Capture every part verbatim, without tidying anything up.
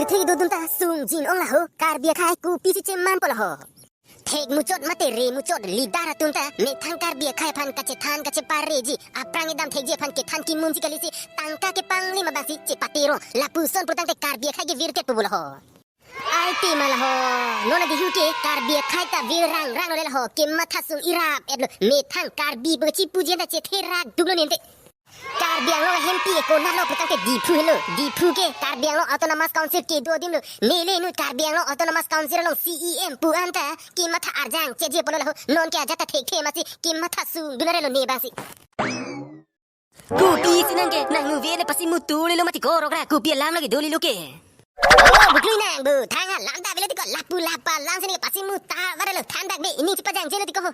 Thik do atum ta sungjin ong la ho, Karbi akhai kopisi chemanpo la ho. Thek muchot mate re muchot leader atum ta methang Karbi akhai aphan kachethan kachepareji, aphrang kedam thekji aphan kethan kimunji kalisi tangka kepanglim abangsi chepate rong, lapuson pulotangte Karbi akhai ke virtet pu bo la ho. Ai te ma la ho. Non adihu ke Karbi akhai ta vir rang rang lo le la ho. Kematha sung irap et lo. Methang Karbi pu chipuji anta chetherak duk lo ninte. Karbi Anglong ahempi ke konat lo pulotangte Diphu helo. Diphu ke Karbi Anglong Autonomous Council kedo adim lo. Neli inut Karbi Anglong Autonomous Council along C E M pu anta kematha arjang cheji pon lo la ho. Non ke ajat ta thekthe masi kematha sung dun are lo ne abangsi. Kopisi nang ke, nang nuve ne pasi mutu lelo mati ko, Rokra, kopi alam lagi doli lo ke. Oh, Buklui nang bu, thang alam ta avelo tiko, lapu lapa alam si ne pasi muta vare lo, than dak be, ining chepajangje lo tiko ho.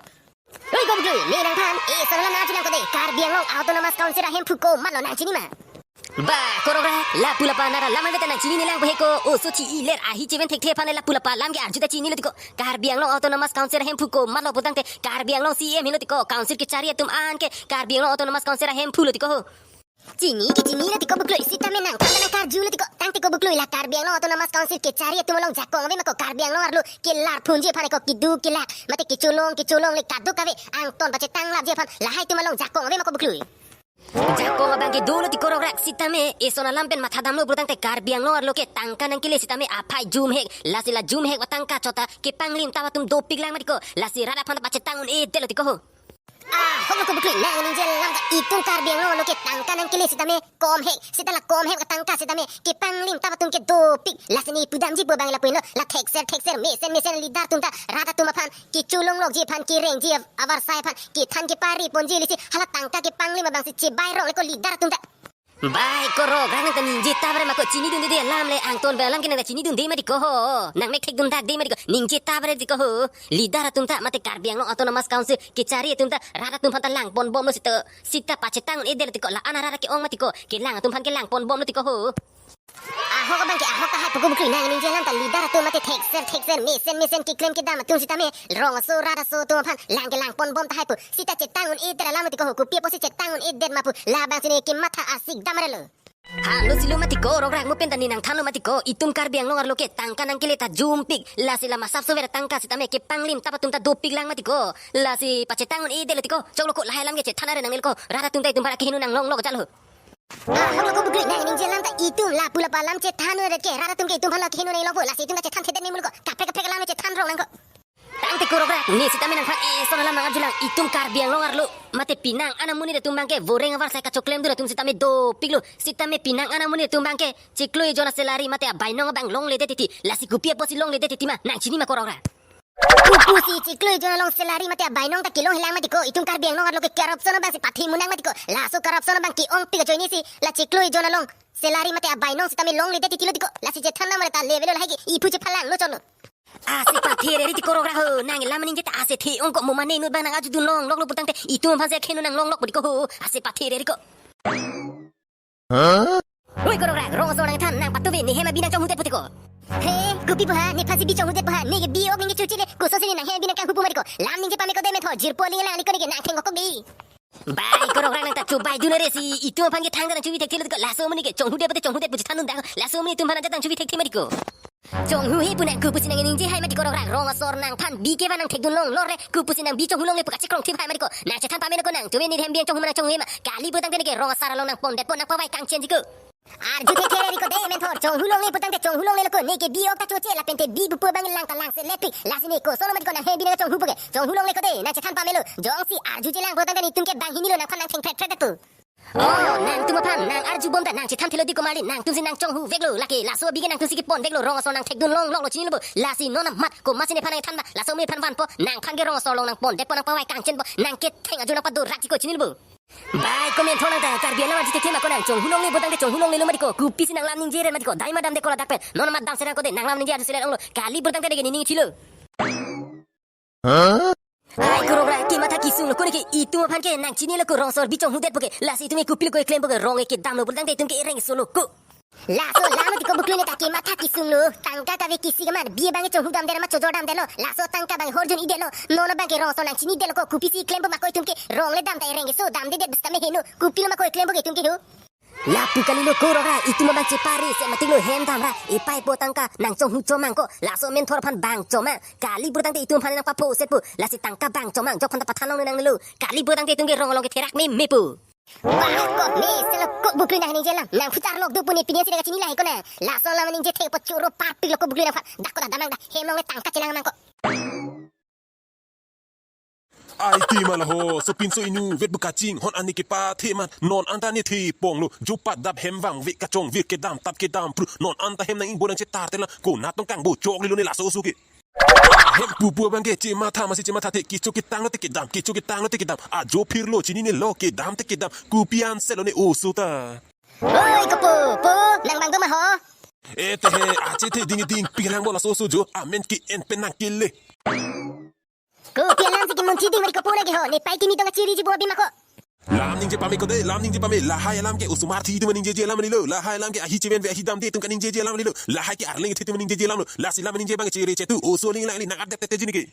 Oi ko Buklui, ne nangphan, eh, sangla nang chinang ko de, Karbi Anglong Autonomous Council ahemphu komat lo nang chini ma? Ba, ko Rokra, lapu lapa nara lam ave ta nang chinine lang po he ko, oso chi-iler ahi cheven thekthe aphan lapu lapa alam ke arju ta chini lo tiko. Karbi Anglong Autonomous Council ahemphu komat lo pulotangte Karbi Anglong C E M helo tiko, council kechari atum an ke Karbi Anglong Autonomous Council ahemphu lo tiko ho. Chini ke chini lo tiko Buklui, sitame nangphan nang karju lo tiko, tangte ko Buklui la Karbi Anglong Autonomous Council kechari atum along jakong ave ma ko, Karbi Anglong arlo kelar phunji aphan ko keduk kelak mate kecholong kecholongle kadokave angton pachetanglapji aphan lahai atum along jakong ave ma ko Buklui. Jakong abang ke dolo tiko Rokra, sitame eson alam pen mathadamlo pulotangte Karbi Anglong arlo ke tangka nangkele sitame aphai jumhek, lasi la jumhek vatangka chot ta kepanglim tap atum dopik lang mati ko, lasi rat aphan ta pachetang un-edetlo tiko ho. Ahok lo ko Buklui, nang ningje alam ta itum Karbi Anglong arlo ke tangka nangkele sitame komhek, sita la komhek vatangka sitame kepanglim tap atum ke dopik, lasi ne pudamji pu abang lapu-an lo, la thekser thekser mesen mesen leader atum ta rat atum aphan kecholong lokji aphan kerengji avarsai aphan kethan kepari ponji lisi hala tangka kepanglim abangsi chebai rong le ko leader atum ta. Bai ko Rokra, nang ta ningje tap re ma ko, chinidunde de alam le, angton pen alam ke nang ta chinidunde mati ko ho. Nang mek thekdun dak de mati ko, ningje tap re tiko ho. Leader atum ta mate Karbi Anglong Autonomous Council kechari atum ta rat atum aphan ta lang ponbomlo sita, sita pachetang un-edetlo tiko, la-an arat ke-ong mati ko, kelang atum aphan kelang ponbomlo tiko ho. Ahok abang ke ahok tahai pu ko Buklui, nang ningje alam ta leader atum mate thekser thekser mesen mesen keklem kedam atum sitame rong aso rat aso atum aphan lang kelang ponbom tahai pu, sita chetang un-edet alam tiko ho, kopi apotsi chetang un-edet ma pu labangsi ne kematha asik dam are lo. Halo silo mati ko Rokra, mo pen ta ne nangthanlo mati ko, itum Karbi Anglong arlo ke tangka nangkele ta jumpik, lasi la masap sover tangka sitame kepanglim tap atum ta dopik lang mati ko, lasi pachetang un-edetlo tiko, choklo ko, lahai alam ke chethan are nangnelo ko, rat atum ta itum aphan keheno nanglong lok jalo. Ahok lo ko Buklui, nang ningje alam ta itum lapu lapa alam chethan un-edet ke, rat atum ke itum aphan la keheno nanglongpo, lasi itum ta chethan thedet memu lo ko, kaprek kaprek alam chethan rong nang ko. Tangte ko Rokra, ne sitame nangphan eson alam nang arjulang, itum Karbi Anglong arlo mate penang an amonit atum abang ke voreng avarsai kachoklemdun atum sitame dopiklo, sitame penang an amonit atum abang ke chiklo ejon asalary mate abainong abang longledet titi, lasi kopi apotsi longledet titi ma, nang chini ma ko Rokra? Kopusi chiklo ejon along salary mate abainong ta kelonghe lang mati ko, itum Karbi Anglong arlo ke corruption abangsi pathe munang mati ko, laso corruption abang ke-ongpik ajoine si la chiklo ejon along salary mate abainong sitame longledet titilo tiko, lasi chethan nang mare ta level lahai ke iphu chephalang lo chotlo. Ase pathe re ri tiko Rokra ho, nang lam ningje ta ase the-ong ko, mo mane inut abang nang arjudun longloklo pulotangte itum aphan si keheno nanglonglok tiko ho, ase pathe re ri ko. Oi ko Rokra, rong asor nangthan, nang patuve, ne hem abi nang chonghudet pu tiko. He, kopi pu ha, nephan si bi chonghudet pu ha, neke bi ok neke choche le, kosonsi ne nang hem abi nang kanghu pu ma tiko. Lam ningje pame ko de, methot jirpo aling lang liko neke nang thengkok de. Bai ko Rokra, nang ta chobaidun are si, itum aphan ke thangta nang chobi thekthe lo tiko, laso amonit ke chonghudet pute chonghudet pu chethandun dak, laso amonit itum aphan ajat nang chobi thekthe ma tiko. Chonghuhe pu nang kopusi nang ningje hai ma tiko Rokra, rong asor nangthan bi ke ba nang thekdun longlor re, kopusi nang bi chonghu longle pu kachekrong thip hai ma tiko. Nang chethan pame lo ko, nang chove, ne hem bi nang chonghu ma nang chonghuhe ma. Kali pulotangte neke rong asar along nang pondet po, nang pavai kangchen tiko. Arju thekthe re ri ko de, methot chonghu longle pulotangte chonghu longle lo ko, neke bi ok ta choche lapente bi pupo abang lang ta langse lepik, lasi ne koson lo ma tiko nang hem bi nang chonghu pu ke. Chonghu longle ko de, nang chethan pame lo. Jongsi arjujelang pulotangte netum ke banghini lo, nangphan nang thengphret phret dak tu. Oh, nangtum aphan nang arjubom ta nang chethan thelo di ko Marlin, nangtumsi nang chonghuveklo, lake laso abi ke nangtumsi keponveklo, rong asor nang thekdun longloklo chinilo bo, lasi non amat komatsi nephan nang than ma, laso amonit aphan vanpo, nangphan ke rong asor along nang pondetpo, nang pavai kangchenpo, nang ketheng ajo nang padorak tiko chinilo bo. Bai ko methot nang ta Karbi alam arju thekthe ma ko, nang chonghu longle pulotangte chonghu longlelo ma tiko, kopisi nang lam ningje re ma tiko, dai ma damde ko ladak pen, non amat damserang ko de, nang lam ningje arjuselet onglo, kali pulotangte neke nening chilo. Ai ko Rokra, kematha kesung lo ko neke, itum aphan ke nang chinilo ko, rong asor bi chonghudetpo ke, lasi itum ke kopilo ko keklempo ke, rong ke kedamlo pulotangte itum ke ereng solo ko. Laso lam tiko Buklui, ne ta kematha kesung lo, tangka kave kisi kaman, bi abang ke chonghu damdet ma chojor damdetlo, laso tangka abang horjun idetlo, non abang ke rong asor nang chinidetlo ko, kopisi klempo ma ko itum ke, rong le dam ta ereng keso damdedet sitame heno, kopilo ma ko keklempo ke itum ke ho. Lapu kalilo ko Rongrak, itum abang chepare se matik lo hem dam ra. Epaipo tangka nangchonghu chomang ko, laso mentor aphan bang chomang. Kali pulotangte itum aphan nangpapho setpo, lasi tangka bang chomang, jok phanta pathan long nangnelo. Kali pulotangte itum ke rong along ketherak memepo. Bah ko, me selo ko Buklu nang ningje alam. Nang phutar lok do pu ne pini si nang kachini lahai ko na. Laso alam ningje thekpo choro parpik lo ko Buklu nangphan. Dak ko dak damnang dak hem along le tangka chelang mang ko. Ai ti ma la ho, sopinso inutvet pu kachinghon ani kepathe amat non anta ne thepong lo, jo padap hem vangve kachongvir kedam tap kedam phru, non anta hem nang ingbo nangchetar te la, konat tong kangbo choklo ne laso oso ke. Hem pupu abang ke chematha masi chematha the, kecho ketang lo te kedam, kecho ketang lo te kedam, ajo phirlo chininelo kedam te kedam, kopi an selo ne oso ta. Oi kopo, po, nang bang do ma ho? E te he, achethe ding ding pilang bo laso oso jo, amen ke-en pen nangkele. Kopi alam si kemunthi ding mari kopo na ke ho, ne pai kimi tong kachiri ji bo abi ma ko. Lam ningje pame ko de, lam ningje pame, lahai alam ke osomar thi atum ningjeje alam ni lo, lahai alam ke ahi chevenve ahi damde atum kaningjeje alam ni lo, lahai ke arleng the atum ningjeje alam lo, lasi lam ningje abang chere chetu, oso ling lang ling nang adap tete ji ne ke.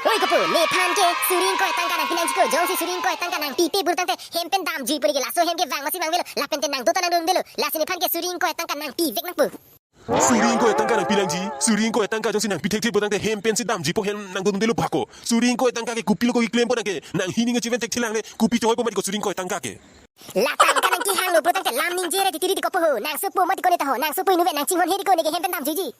Oi kopo, nephan ke suri ingkoi tangka nangpi nangji ko, jongsi suri ingkoi tangka nangpipe pulotangte hem pen damjuipo ne ke, laso hem ke vang masi vangvelo, lapen te nang do ta nang dundelo, lasi nephan ke suri ingkoi tangka nangpivek nangpo. Suri ingkoi tangka nangpi nangji, suri ingkoi tangka jongsi nangpi thekthe pulotangte hem pensi damjuipo, hem nang dundelo ba ko. Suri ingkoi tangka ke kopilo ko keklempo nang ke, nang hini nge cheven thekthelang ne, kopi chohoipo mati ko suri ingkoi tangka ke. La tangka nangkehang lo pulotangte lam ningje ra titiri ti kopo ho, nang sopo mati ko ne ta ho, nang sopo inutvet nangchinghon he ti ko ne ke hem pen damjuiji.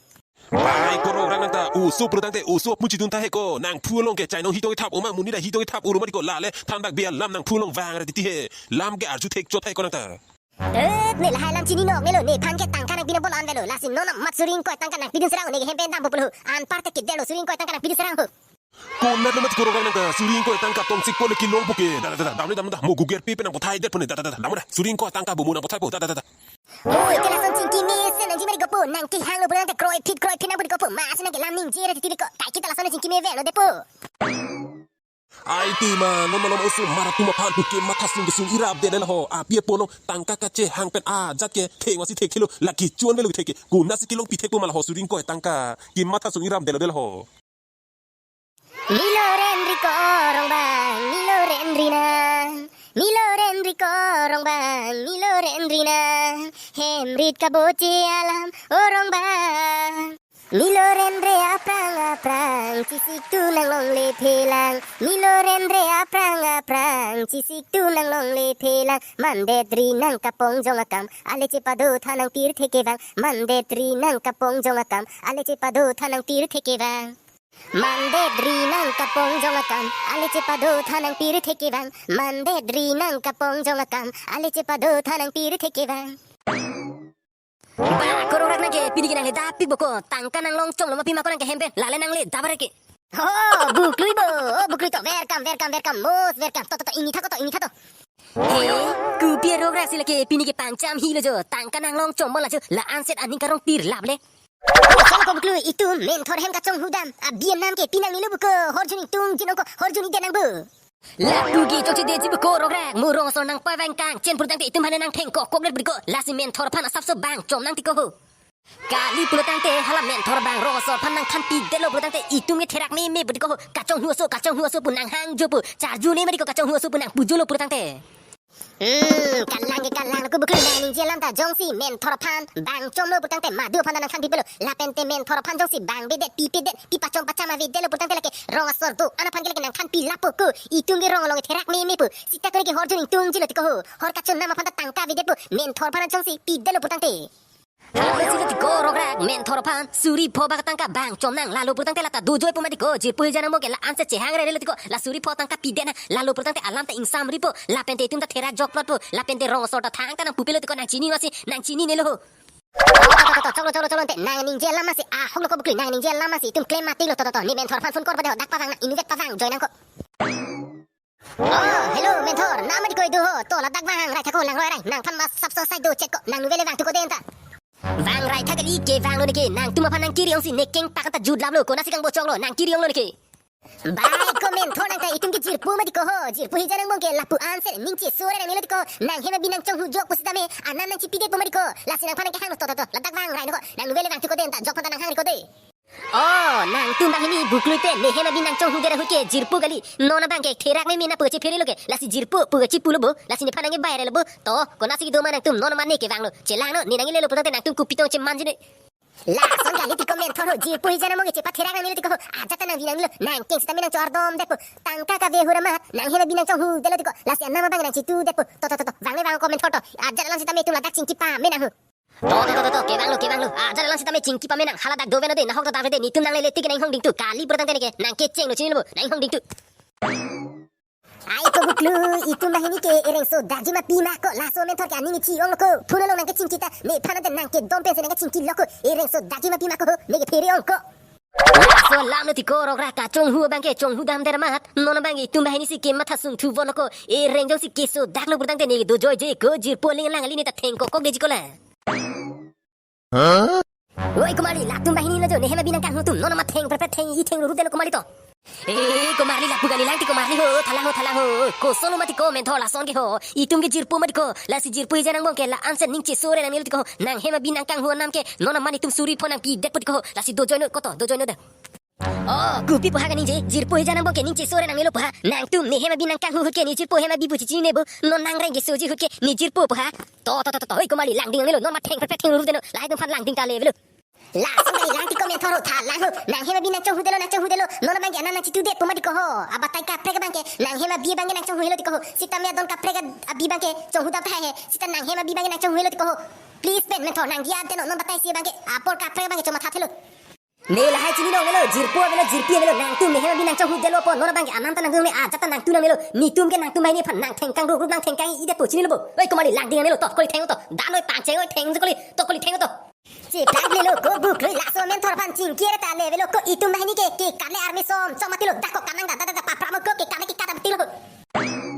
Bai ko Rongrak nang ta, oso pulotangte oso apun chidun ta he ko, nang phu along ke chainong hitong ithap oma, monit ahitong ithap oro mati ko, lale thanbak bia lam nang phu along vang ra titi he, lam ke arju thek chot he ko nang ta. Et ne lahai alam chini nok nelo, nephan ke tangka nangpi nang bol an velo, lasi non amat suri ingkoi tangka nangpidun serang, ne ke hem pen dampo pulo, anpar te kedelo suri ingkoi tangka nangpidun serang ho. Konat lo mati ko Rongrak nang ta, suri ingkoi tangka tongsikpo le kelongpo ke, da da da da, dam le dam da, mo Google Pay pen nang pathai detpo ne, da da da da, dam da, suri ingkoi tangka bo mo nang pathaipo, da da da da. Oi, ke lason chingki mesen nangji mari kopo, nangkehang lo pulotangte kroiphit kroiphit nangpo di kopo, masi nang ke lam ningje ra titi ko, kaiketa lason chingki me velo depo. Ai ti ma, non malom osomar atum aphan pu kematha sung kesung irap de la ho, api apo no tangka kachehang pen ajat ke theng masi thekthelo, la kecho-an velo thek ke, konatsi kelongpi thekpo ma la ho, suri ingkoi tangka kematha sung irap delo de la ho. Milo ren ri ko rong bang, milo ren ri nang. Milo ren ri ko rong bang, milo ren ri nang. Hem rit kaboche alam, o rong bang. Milo ren re aphrang aphrang, chisik tu nang longle phelang. Milo ren re aphrang aphrang, chisik tu nang longle phelang. Mandet ri nang kapong jong akam, ale chepado tha nang pirthe kevang. Mandet ri nang kapong jong akam, ale chepado tha nang pirthe kevang. Mandet ri nang kapong jong akam, ale chepado tha nang pirthe kevang. Mandet ri nang kapong jong akam, ale chepado tha nang pirthe kevang. Ba, ko Rongrak nang ke, pini ke nang le dap pik bo ko, tangka nang long chong lo ma pi ma ko nang ke hem pen, lale nang le dap re ke. Ho, Buklui bo, o Buklui to, welcome, welcome, welcome, most welcome, to, to, to, ingni tha ko to, ingni tha to. He, kopi Rongrak si lake, pini ke pangcham helo jo, tangka nang long chong bo la jo, la anset aning karong pirlap le. Solo ko Buklui, itum mentor hem kachonghu dam, abi anam ke pi nangnelo bu ko, horjun ingtung jin ong ko, horjun ide nang bu. Lapu ke chokche deji bu ko Rongrak, mo rong asor nang pavang kangchen pulotangte itum aphan nang thengkok kok det bu ko, lasi mentor aphan asapso bang chom nang ti ko ho. Kali pulotangte hala mentor abang rong asor aphan nang thanpi detlo pulotangte itum ke therak meme bu ko ho, kachonghu aso, kachonghu aso pu nang hangjo pu, charju ne mati ko kachonghu aso pu nang pujo lo pulotangte. Hmm, kalang ke kalang lo ko Buklui, nang ningje alam ta, jongsi mentor aphan bang chomlo pulotangte madu aphan ta nang thanpipelo, lapen te mentor aphan jongsi bang bedet, pipedet, pi pachom pacham avedetlo pulotangte lake rong asor do-an aphan ke lake nang thanpi lapo ko, itum ke rong along therak meme pu, sita ko ne ke horjun ingtung jilo ti ko ho, hor kachonam aphan ta tangka avedetpo, mentor aphan jongsi pidetlo pulotangte. Halo silo ti ko Rongrak, mentor aphan suri pho bak tangka bang chom nang, lalo pulotangte la ta dojoi pu mati ko, jirpo hija nang mo ke la anset chehang relo ti ko, la suri pho tangka pidet nang, lalo pulotangte alam ta ingsam ripo, lapen te itum ta therak jokplotpo, lapen te rong asor ta thangta nang pupelo ti ko, nang chini masi, nang chininelo ho. To, to, to, to, choklo, choklo, choklo, te nang ningje alam masi, ahok lo ko Buklui, nang ningje alam masi, itum klem mati lo, to, to, to, ne mentor aphan phone kor pade ho, dak pavang nang, inutvet pavang joi nang ko. Oh, hello, mentor, nang mati ko idu ho, to ladak vang roi tha ko, lang roi roi, nangphan ma asapso sai do chet ko, nang nuvele vang thu ko den ta. Vang roi tha kali ke vang lo ne ke, nangtum aphan nang kiri ong si ne kengpak ta jutlap lo, konatsi kangbo chok lo, nang kiri ong lo ne ke. Bai ko mentor nang ta itum ke jirpo mati ko ho, jirpo hija nang bong ke lapu anset ning chesore nangnelo ti ko, nang hem abi nang chonghu jok pusitame, anam nang chipidetpo mati ko, lasi nangphan nang kehang lo to to to, ladak vang roi nang ko, nang nuvele vang thu ko den ta, jok phan ta nang hang ri ko de. Oh, nangtum banghini buklui pen ne hem abi nangchonghudet ahut ke jirpo kali. Non abang ke therak meme na pu kachephere lo ke. Lasi jirpo pu kachepu lo bo. Lasi nephan nangkebai re lo bo. To, konatsi kedo ma nangtum, non mane kevanglo. Chelangno, ne nanglelo putangte nangtum kopi tong chemanji ne. Lason kali tiko Menthor ho, jirpo hijan angbong ke chepatherak nangne lo tiko ho. Ajat ta nangvi nangnelo. Nangkeng sitame nangchordomdetpo. Tangka kave ahut amat nang hem abi nangchonghudetlo tiko. Lasi anam abang nangchitudetpo. To, to, to, to. Vang ne vang ko Menthor to. Ajat alam sitame itum ladak chingki pame nang ho. To, to, to, to, to, kevanglo, kevanglo. Ajat alam sitame chingki pame nang, hala dak doveno de, nahok ta davede, netum nanglele tik nang inghong dingtu, kali pura tangte neke, nangkechenglo chinilo bo, nang inghong dingtu. Ai ko buklui, itum banghini ke ereng so dakji ma pi ma ko, laso Menthor ke aning ichi-onglo ko, phone along nangkechingki ta, nephan ante nangkedom pensi nangkechingkilo ko, ereng so dakji ma pi ma ko, neke phere ong ko. Laso alam lo tiko rok ra kachonghu abang ke chonghudamdet amat. Non abang itum banghini si kematha sungthu vono ko. Ereng jongsi keso daklo pura tangte ne dojoije ko, jirpo aling lang ali ne ta thengkok kok deji ko la. Oi komarli, latum banghini lo jo, ne hem abi nangkanghu atum, non amat theng prepet theng-i theng rurudetlo komarli to. Eh, komarli lapu kali lang ti komarli ho, thalang ho, thalang ho. Kosonlo mati ko Menthor lason ke ho. Itum ke jirpo mati ko. Lasi jirpo hijan angbong ke la-an sen ning chesore nangnelo tiko ho. Nang hem abi nangkanghu anam ke non amat itum suri pho nangpidetpo tiko ho. Lasi dojoino ko to, dojoino de. Oh, kopi pu ha kaningje, jirpo hijan angbong ke ning chesore nangnelo pu ha. Nangtum ne hem abi nangkanghu ahut ke ne jirpo hem abi pu chechinine bo. Non nangreng kesoji ahut ke ne jirpo pu ha. To, to, to, to, to, oi komarli langding nangnelo, non amat theng prepet theng rurudetlo. Lahai atum aphan langding ta le avelo. Lason kali lang tiko Menthor ho, thalang ho. Nang hem abi nangchonghudetlo, nangchonghudetlo. Non abang ke anam nangchitudetpo mati ko ho. Abatai kaprek abang ke nang hem abi abang ke nangchonghelo tiko ho. Sitame adon kaprek abi abang ke chonghudam tahai he. Sita nang hem abi abang ke nangchonghelo tiko ho. Please pen Menthor nang diya ante no, non bataisi abang ke. Apor kaprek abang ke chomathathelo. Ne lahai chini nangnelo, jirpo avelo, jirpi avelo. Nangtum ne hem abi nangchonghudetlo apot non abang ke anam ta nangdunne, ajat ta nangtu nangnelo. Netum ke nangtum banghini aphan nangthengkang rukrup nangthengkang-idetpo chinilo bo. Oi komarli langding nangnelo, to koli theng to. Dan oi pangcheng oi theng koli, to koli theng to. Cheplak lelo ko buklui, laso Menthor aphan chingkire ta le avelo ko, itum banghini ke, ke kale army som, som matilo, dak ko kanang da, da, da, da, papra mo ko, ke kale ke kada matilo.